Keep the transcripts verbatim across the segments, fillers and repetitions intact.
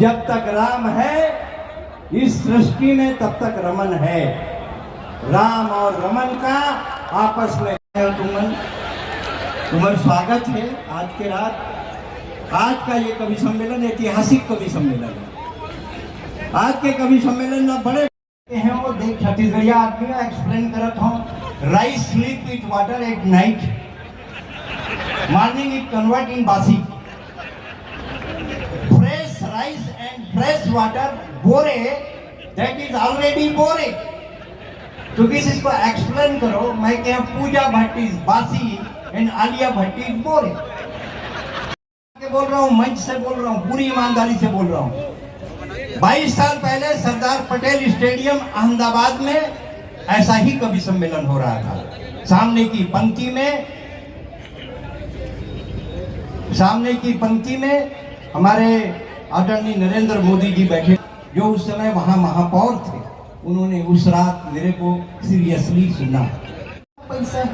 जब तक राम है इस सृष्टि में, तब तक रमन है। राम और रमन का आपस में। तुमन, तुम्हारा स्वागत है आज के रात। आज का ये कवि सम्मेलन ऐतिहासिक कवि सम्मेलन है। आज के कवि सम्मेलन में बड़े हैं वो देख, छत्तीसगढ़िया आदमी का एक्सप्लेन करत हूँ। Rice sleep with water at night, morning it convert in बासी। Fresh rice and fresh water बोरे, that is already बोरे। तो किस इसको एक्सप्लेन करो। मैं क्या, पूजा भट्ट इज बासी and आलिया भट्ट इज बोरे। के बोल रहा हूँ, मंच से बोल रहा हूँ, पूरी ईमानदारी से बोल रहा हूँ। बाईस साल पहले सरदार पटेल स्टेडियम अहमदाबाद में ऐसा ही कवि सम्मेलन हो रहा था। सामने की पंक्ति में, सामने की पंक्ति में हमारे आदरणीय नरेंद्र मोदी जी बैठे, जो उस समय वहां महापौर थे। उन्होंने उस रात मेरे को सीरियसली सुना। पैसा है?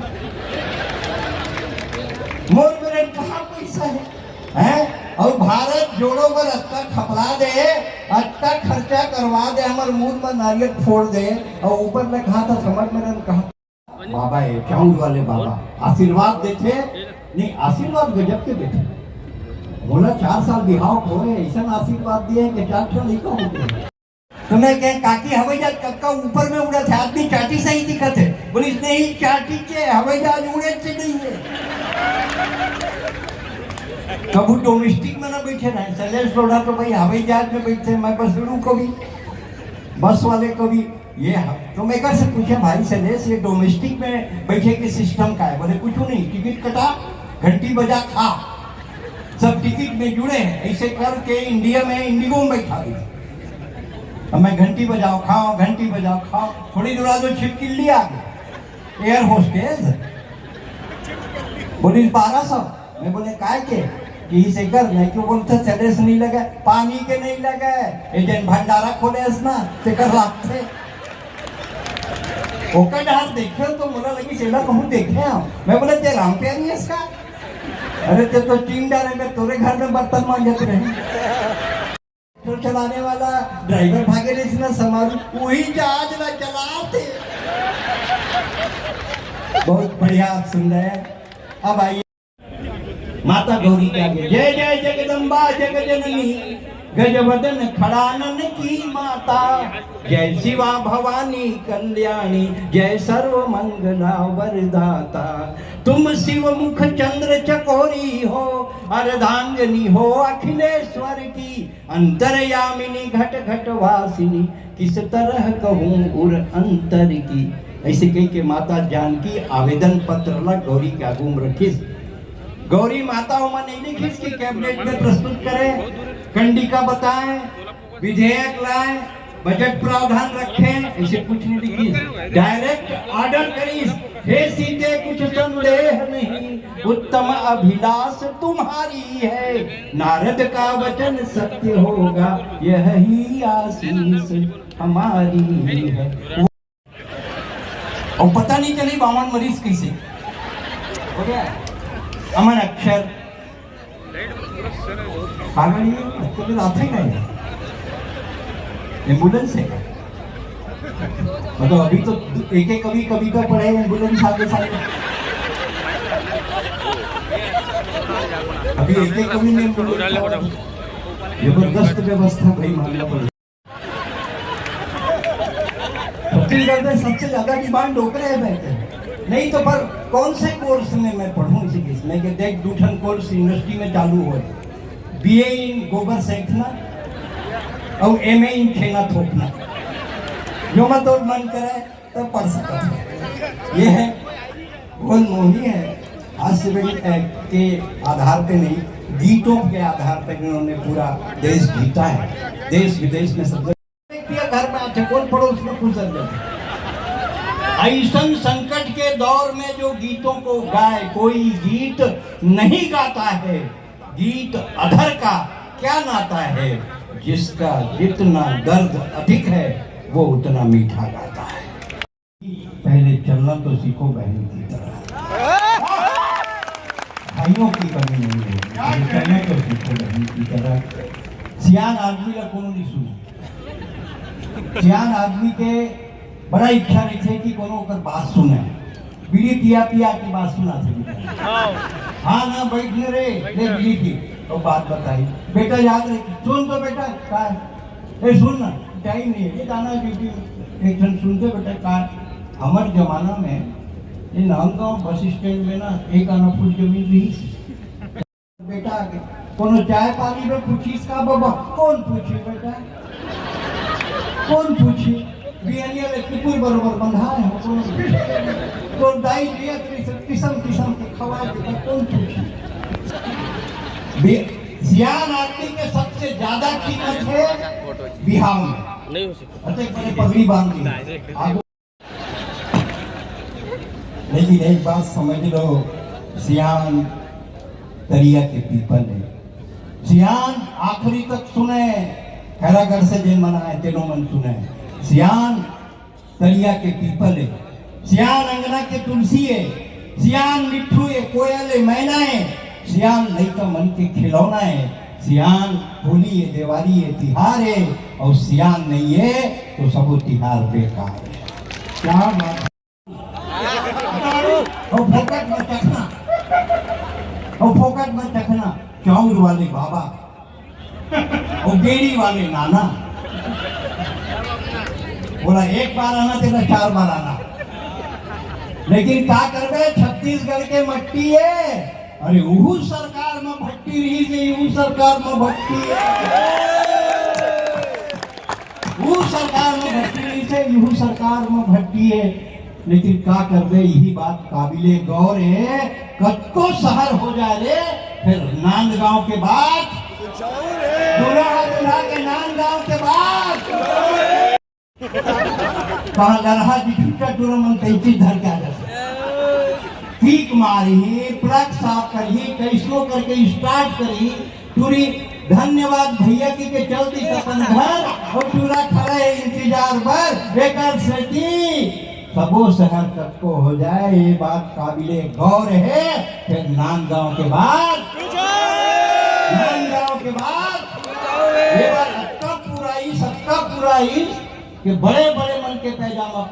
मोर मेर कहाँ पैसा है? हैं? और भारत जोड़ो बर अतका खपला दे, अतका खर्चा करवा दे, हमर मुंह में नारियल फोड़ दे, और ऊपर ले कहा था समझ में रन कहा, बाबा है चाउर वाले बाबा, आशीर्वाद देथे। नहीं, आशीर्वाद गजब के देथे। बोला चार साल बिहाव होए, ऐसा आशीर्वाद दिए कि चार ठो लइका होते हैं। तो मैं कहे, "काकी, हवाई जहाज कक्का ऊपर में उड़त है, आदमी चाटी सही दिखत है।" बोली, "नहीं, चाटी के हवाई जहाज उड़े से नहीं है।" कभू डोमेस्टिक में ना बैठे रहे, शैलेश लोढ़ा तो भाई हवाई जहाज में बैठे, मैं बस उड़ू कभी, बस वाले कभी, ये है। तो मैं घर से पूछा, "भाई शैलेश, ये डोमेस्टिक में बैठे के सिस्टम का है?" बोले, "कुछ नहीं, टिकट कटा, घंटी बजा, खा।" सब टिकट में जुड़े हैं, ऐसे करके इंडिया में इंडिगो में बैठा दिया। अब मैं घंटी बजाओ खाओ, घंटी बजाओ खाओ, थोड़ी दूर आ जाओ छिपकिली आ गई, एयर होस्टेस। बोली, "बारह सौ।" मैं बोले, "काय के?" कि इसे कर नहीं क्यों बोलते, "शैलेश नहीं लगे, पानी के नहीं लगे, एजेंट भंडारा खोले अस ना, तेकर लागथे।" ओकर डहार देखे तो मोला लगी, "चला कहूँ देखे आओ।" मैं बोले, "ते राम प्यारी है इसका?" "अरे, ते तो टीम डाले में तोरे घर में बर्तन मांजत रहे।" तो चलाने वाला ड्राइवर भागे रहे इसने समारू, वही जहाज में चलाते। बहुत बढ़िया आप सुन रहे हैं। अब आइए माता गौरी के आगे, "जय जय जगदम्बा जग जननी, गज वदन खड़ानन की माता, जय शिवा भवानी कल्याणी, जय सर्व मंगला वरदाता। तुम शिव मुख चंद्र चकोरी हो, अर्धांगिनी हो अखिलेश्वर की, अंतर्यामिनी घट घट वासिनी, किस तरह कहूँ उर अंतर की।" ऐसे कह के माता जानकी आवेदन पत्र ला गौरी के आगू में रखिस। गौरी माता ओमा नहीं लिखिस कि कैबिनेट में प्रस्तुत करें, कंडिका बताएं, विधेयक लाएं, बजट प्रावधान रखें, ऐसे कुछ नहीं लिखिस। डायरेक्ट ऑर्डर करिस, "हे सीते कुछ संदेह नहीं, उत्तम अभिलाष तुम्हारी है, नारद का वचन सत्य होगा, यही आशीष हमारी है।" अउ पता नहीं चली बावन मरीज कैसे हो गया। अमर अक्षर पागल ही है, कभी आते ही नहीं। एम्बुलेंस है क्या? मतलब अभी तो एक एक कवि कविता पढ़े, एम्बुलेंस आगे सामने। अभी एक एक कवि ने एम्बुलेंस पढ़ा। जबरदस्त व्यवस्था भाई, मानना पड़ेगा। छत्तीसगढ़ में सबसे ज्यादा डिमांड डोकरे है, बहते हैं। नहीं तो पर कौन से कोर्स में मैं पढ़ूं इसी बीच में? कि देख, दू ठन कोर्स यूनिवर्सिटी में चालू हो, बीए इन गोबर सेंकना और एमए इन छेना थोपना। जो मत और मन करे तब पढ़ सकते हैं। ये है, बहुत मोही है। हास्य व्यंग, अ, के आधार पे नहीं, गीतों के आधार पे इन्होंने पूरा देश जीता है। देश विदेश में सब जगह घर में आके कौन पड़ोस में घुस जाते। ऐसन संकट के दौर में जो गीतों को गाए, कोई गीत नहीं गाता है, गीत अधर का क्या नाता है? जिसका जितना दर्द अधिक है, वो उतना मीठा गाता है। पहले चलना तो सीखो बहन की तरह। भाइयों की कमी नहीं है, पहले चलना तो सीखो बहन की तरह। सियान आदमी ला कोनो नहीं सुने। सियान आदमी के बड़ा इच्छा रहिथे कि कोनो ओकर बात सुने। बीड़ी पिया पिया के बात सुनाथे बेटा। हाँ ना, बैठ न रे, ले बीड़ी पी, तो बात बताई। बेटा याद रहे, सुन तो बेटा, का है? ए सुन ना, टाइम नहीं है, ये गाना ड्यूटी एक क्षण सुनते बेटा, का है? हमर जमाना में ये नांदगांव बस स्टैंड में ना एक आना फुट जमीन रही। बेटा आगे, कोनो चाय पानी में पूछिस का बाबा? कौन पूछे बेटा? कौन पूछे? बिहनिया ले कुकुर बरोबर बंधाए हो, कौन पूछे? तो दाई लिया तेरी से किसम किसम के खवाए बेटा, कौन पूछे? बे-, सियान आदमी के सबसे ज्यादा कीमत है बिहाव में। नहीं हो सकता। अतः एक बड़े पगड़ी बांध ली। आगू लेकिन एक बात समझ लो, सियान तरिया के पीपल है। सियान आखिरी तक सुने, खैरागढ़ से जेन मन आए, तेनो मन सुने। सियान तरिया के पीपल है, सियान अंगना के तुलसी है, सियान मिट्ठू है, कोयल है, मैना है, सियान लइका मन के खिलौना है। सियान होली है, देवारी है, तिहार है, और सियान नहीं है तो सबो तिहार बेकार है। क्या बात है? और फोकट में चखना, और फोकट में चखना, चाउर वाले बाबा, और गेड़ी वाले नाना। बोला एक बार आना, तेरा चार बार आना। लेकिन का करबे, छत्तीसगढ़ के मट्टी है। अरे उहू सरकार में भट्टी रही से, इहू सरकार में भट्टी है। ऊ सरकार में भट्टी रही से, इहू सरकार में भट्टी है। लेकिन का करबे, यही बात काबिले गौर है। कतको शहर हो जाए रे, फिर नांदगांव के बाद, दूल्हा दूल्हा के नांदगांव के बाद। कहाँ लड़हा जी छुट्टा टूरा मन तैतीस धर के आ जाते। किक मारी, प्लग साफ करी, कैसो करके स्टार्ट करी, टूरी धन्यवाद भैया की के चल दी अपन घर और टूरा खड़ा है इंतजार बर। एकर सेती सबो शहर कतको हो जाए, ये बात काबिले गौर है। फिर नांदगांव के बाद, नांदगांव के बाद ये बार सबका पूरा ही, सबका पूरा ही के बड़े बड़े मन के पैजामा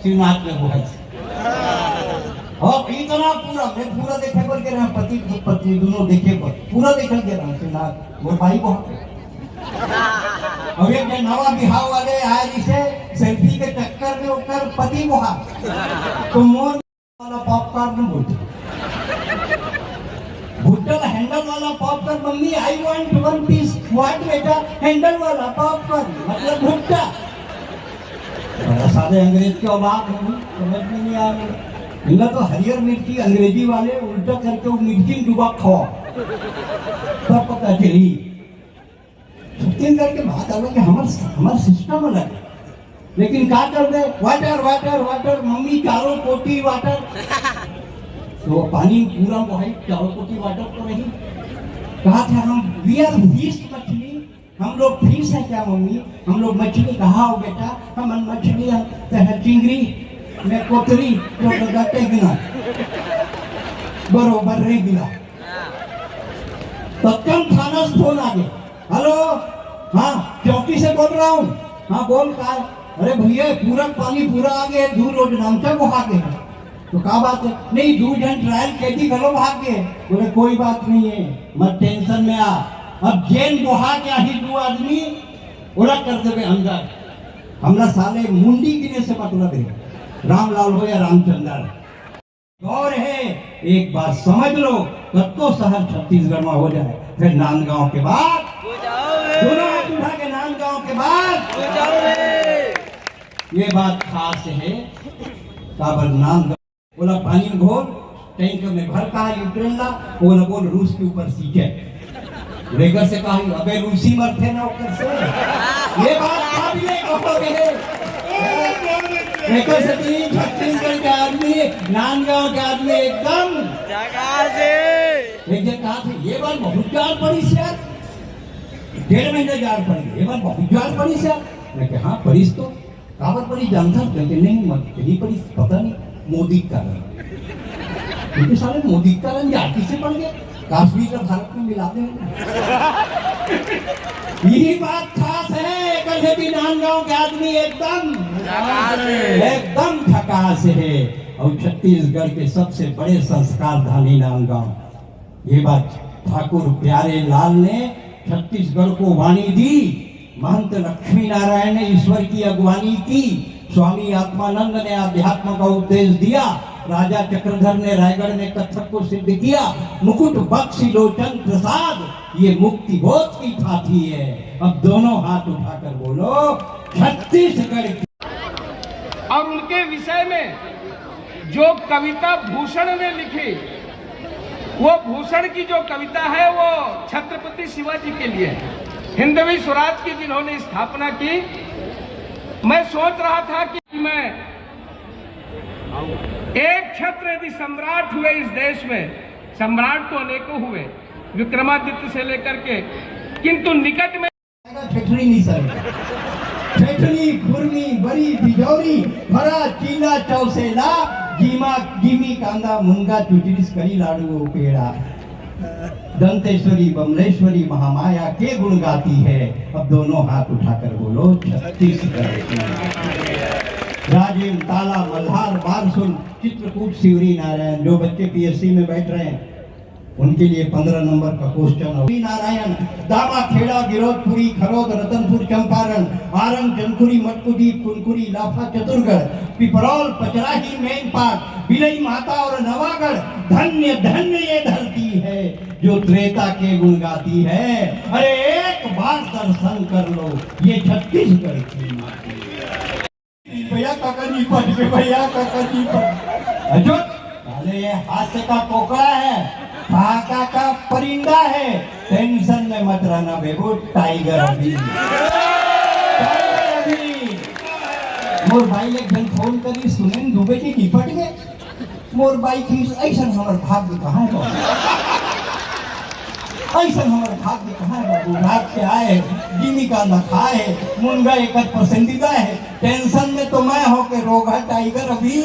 श्रीनाथ में बोहाइस। और इतना पूरा, मैं पूरा देखे बर के रहा, पति पत्नी दोनों देखे बर, पूरा देखे के रहा श्रीनाथ, वो भाई बोहा। और एक जन नवा बिहाव वाले आए, जिसे सेल्फी के चक्कर में ओकर पति बोहा। तो मोर वाला पॉपकॉर्न बोलते। भुट्टा ला हैंडल वाला popcorn, mummy, I want one piece। What बेटा? हैंडल वाला पॉपकॉर्न, मतलब भुट्टा। बड़ा सारे अंग्रेज के औलाद है, समझ में नहीं आ रहा। इनका तो हरियर मिर्ची अंग्रेजी वाले उल्टा करके वो मिर्ची में डुबा खाओ, तब पता चली। छत्तीसगढ़ के बात अलग है, हमार, हमार सिस्टम अलग है। लेकिन का कर दे, वाटर, वाटर, वाटर, मम्मी, चारों कोटी वाटर। तो वो पानी पूरा वो है, चारों कोटी वाटर तो नहीं। कहा था हम, we are fish मछली, हम लोग फिश है क्या मम्मी? हम लोग मछली। कहा हो बेटा, हम मछली है, तो है चिंगरी, मैं कोतरी, तो गट्टे गिना, बरोबर रे गिना। तब कम थाना से फोन आ गया। हेलो, हाँ, चौकी से बोल रहा हूँ। हाँ, बोल का? अरे भैया, पूरा पानी पूरा आ गया, दू रोज नामचा बोहा के है। तो का बात है? नहीं, दू जन ट्रायल कैदी घलो भाग गए। बोले, कोई बात नहीं है, मत टेंशन में आ। अब जेन बोहा के आही दू आदमी, ओला कर देबे अंदर। हमला साले मुंडी गिने से मतलब है, रामलाल हो या रामचंद्र। गौर है, एक बात समझ लो, कतको शहर छत्तीसगढ़ में हो जाए, फिर नांदगांव के बाद, दोनों हाथ उठा के नांदगांव के बाद, ये बात खास है। काबर नांदगांव, बोला पानी में घोल, टैंक में भर का यूक्रेन ला, बोला बोल रूस के ऊपर सींचे। लेकर से कहा, अबे रूसी मरथे ना ओकर से। ये बात काबिले गौर है। लेकर से तीन छत्तीसगढ़ के आदमी, नांदगांव के आदमी एकदम झकास है। एक जन कहा था, ये बार बहुत जाड़ पड़ी यार, डेढ़ महीने जाड़ पड़ी, ये बार बहुत जाड़ पड़ी यार। मैं कहा, हाँ, पड़ी तो। काबर पड़ी जानता? कहते, नहीं, मत, नहीं पड़ी, पता नहीं, मोदी के कारण। क्योंकि साले मोदी के कारण ये किसे पड़ गए, कश्मीर का भारत में मिला दे। यही बात खास है, एकर सेती नांदगांव के आदमी एकदम, एकदम झकास है। और छत्तीसगढ़ के सबसे बड़े संस्कारधानी नांदगांव, ये बात ठाकुर प्यारे लाल ने छत्तीसगढ़ को वाणी दी। महंत लक्ष्मी नारायण ने ईश्वर की अगुवानी की। स्वामी आत्मानंद ने अध्यात्म का उपदेश दिया। राजा चक्रधर ने रायगढ़ में कथक को सिद्ध किया। मुकुट बख्शी लोचन प्रसाद, ये मुक्ति बोध की थाती है। अब दोनों हाथ उठाकर बोलो, छत्तीसगढ़ की। और उनके विषय में जो कविता भूषण ने लिखी, वो भूषण की जो कविता है, वो छत्रपति शिवाजी के लिए है। हिंदवी स्वराज की जिन्होंने स्थापना की, मैं सोच रहा था कि मैं एक छत्र यदि सम्राट हुए इस देश में, सम्राट तो अनेकों हुए, विक्रमादित्य से लेकर के, किंतु निकट में ठेठरी नहीं सर, ठेठरी, खुरमी, बरी, बिजौरी, फरा, चीला, चौसेला, जीमा, जीमी, कांदा, मुनगा, चुचरिस, करी, लाडू, पेड़ा। दंतेश्वरी बमलेश्वरी महामाया के गुण गाती है। अब दोनों हाथ उठाकर बोलो, छत्तीसगढ़ की। राजिम, ताला, मल्हार, बारसुल, चित्रकूट, शिवरी नारायण। जो बच्चे पीएससी में बैठ रहे हैं, उनके लिए पंद्रह नंबर का क्वेश्चन है। नारायण, दामा खेड़ा, गिरौदपुरी, खरोद, रतनपुर, चंपारण, आरंग, चंदखुरी, मटकुदीप, कुनकुरी, लाफा, चतुरगढ़, पिपरौल, पचराही, मेनपाट, बिलई माता और नवागढ़, धन्य धन्य ये धरती है जो त्रेता के गुण गाती है। अरे, एक बार दर्शन कर लो, ये छत्तीसगढ़ की माटी। भैया, काका जी पट के, भैया, काका जी पट। अजो, अरे, ये हास्य का कोकड़ा है, ठहाका का परिंदा है। टेंशन में मत रहना बेबू, टाइगर अभी, टाइगर अभी। मोर बाई ले एक दिन फोन करी, सुनेन दुबे जी निपट गए। मोर बाई कहिस, "अइसन हमर भाग्य कहाँ है बाबू? अइसन हमर भाग्य कहाँ है बाबू? रात के आए, गिनी कांदा खाए, मुनगा एकर पसंदीदा है। टेंशन में तो मैं होके रोगहा टाइगर अभी।"